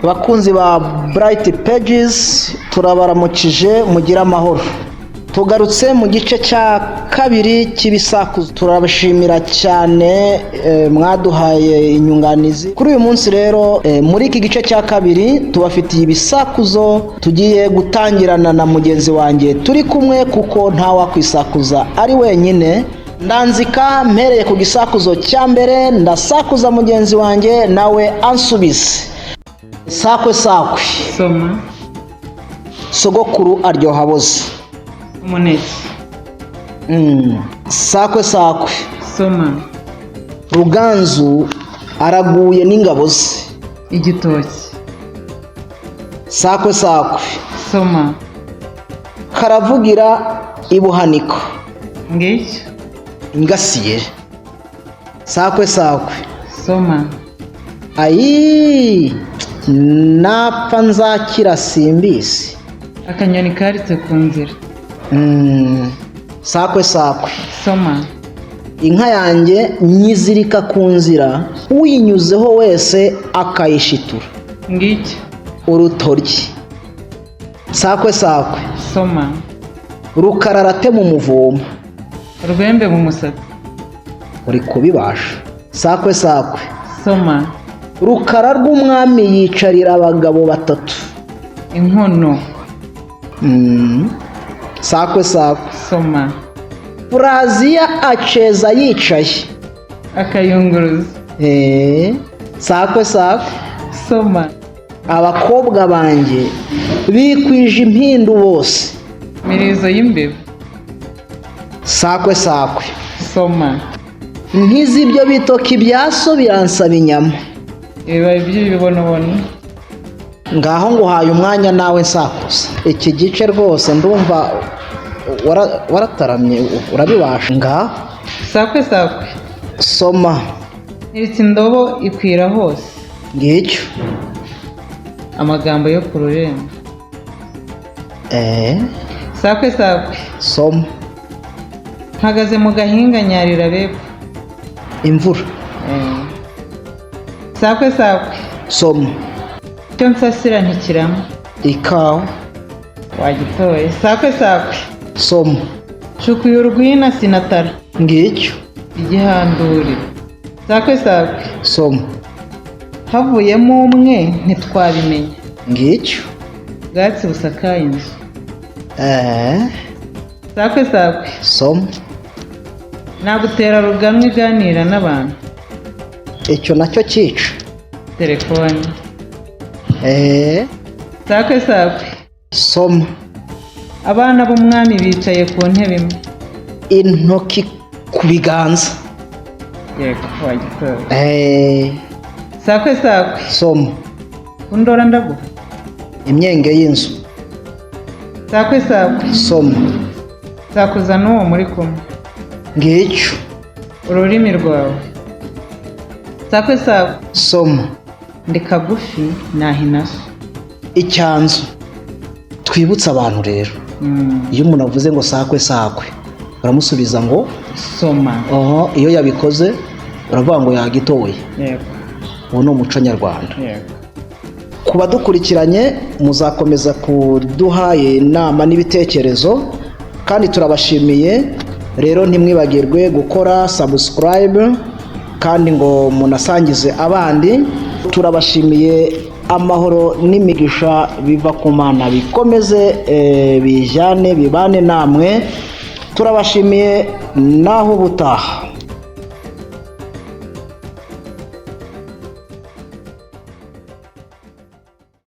Bakunzi ba Bright Pages, turabaramukije, mugire amahoro. Tugarutse mu gice cya kabiri cy'ibisakuzo. Turabashimira cyane, mwaduhaye inyunganizi. Kuri uyu munsi rero, muri iki gice cya kabiri tubafitiye ibisakuzo tugiye gutangirana na mugenzi wanjye turi kumwe, kuko ntawakwisakuza ari wenyine. Ndanzika mpereye ku gisakuzo cya mbere, ndasakuza mugenzi wanjye nawe ansubize. Sakwe sakwe. Soma. Sogokuru aryoha aboze. Umuneke. Sakwe sakwe. Soma. Ruganzu araguye n'ingabo ze. Igitoki. Sakwe sakwe. Soma. Karavugira ibuhaniko. Ngicyo. Ingasiye. Sakwe sakwe. Soma. Ayi, napfa nzakira simbizi. Akanyoni karitse ku nzira. Sakwe sakwe. Soma. Inka yanjye nyizirika ku nzira, uyinyuzeho wese akayishitura. Ngicyo. Urutoryi. Sakwe sakwe. Soma. Rukara aratema umuvumba. Urwembe mu musatsi. Uri kubibasha. Sakwe sakwe. Soma. Rukara rw'umwami yicarira abagabo batatu. Inkono. Sakwe sakwe. Soma. Furaziya aceza yicaye. Akayunguruzo. Sakwe sakwe. Soma. Abakobwa banjye bikwije impindu bose. Mirizo y'imbeba. Sakwe sakwe. Soma. Ntizi ibyo bitoki bya so biransaba inyama. Ibibabi by'ibibonobono. Ngaho nguhaye umwanya nawe nsakuza iki gice. Rwose ndumva warataramye, urabibasha, ngaho. Sakwe sakwe. Soma. Ntiritse indobo ikwira hose. Ngicyo. Amagambo yo ku rurembo. Sakwe sakwe. Soma. Mpagaze mu gahinga nyarira bepfo. Imvura. Sakwe sakwe. Soma. Icyo nsasira ntikirama. Ikawa. Wagitoye. Sakwe sakwe. Soma. Cukuye urwina sinatara. Ngicyo. Igihandure. Sakwe sakwe. Soma. Havuyemo umwe ntitwabimenya. Ngicyo. Ubwatsi busakaye inzu. Sakwe sakwe. Soma. Nagutera ruganwa iganira n'abantu. Icyo nacyo cyica. Telefone. Sakwe sakwe. Soma. Abana b'umwami bicaye ku ntebe imwe. Intoki ku biganza. Yego, wagitoye. Sakwe sakwe. Soma. Undora ndaguha. Imyenge y'inzu. Sakwe sakwe. Soma. Sakuza n'uwo muri kumwe. Ngicyo. Ururimi rwawe. Sakwe sakwe. Soma. Ndi kagufi nahina so. Icyanzu. Twibutse abantu rero, iyo umuntu avuze ngo sakwe sakwe, uramusubiza ngo Soma. Oho, iyo yabikoze uravuga ngo yagitoye. Yego. Uwo ni umuco nyarwanda. Yego. Ku badukurikiranye, muzakomeza kuduha inama n'ibitekerezo, kandi turabashimiye. Rero ntimwibagirwe gukora subscribe kandi ngo munasangize abandi. Turabashimiye. Amahoro n'imigisha biva ku Mana bikomeze, bijyane, bibane namwe. Turabashimiye, naho ubutaha.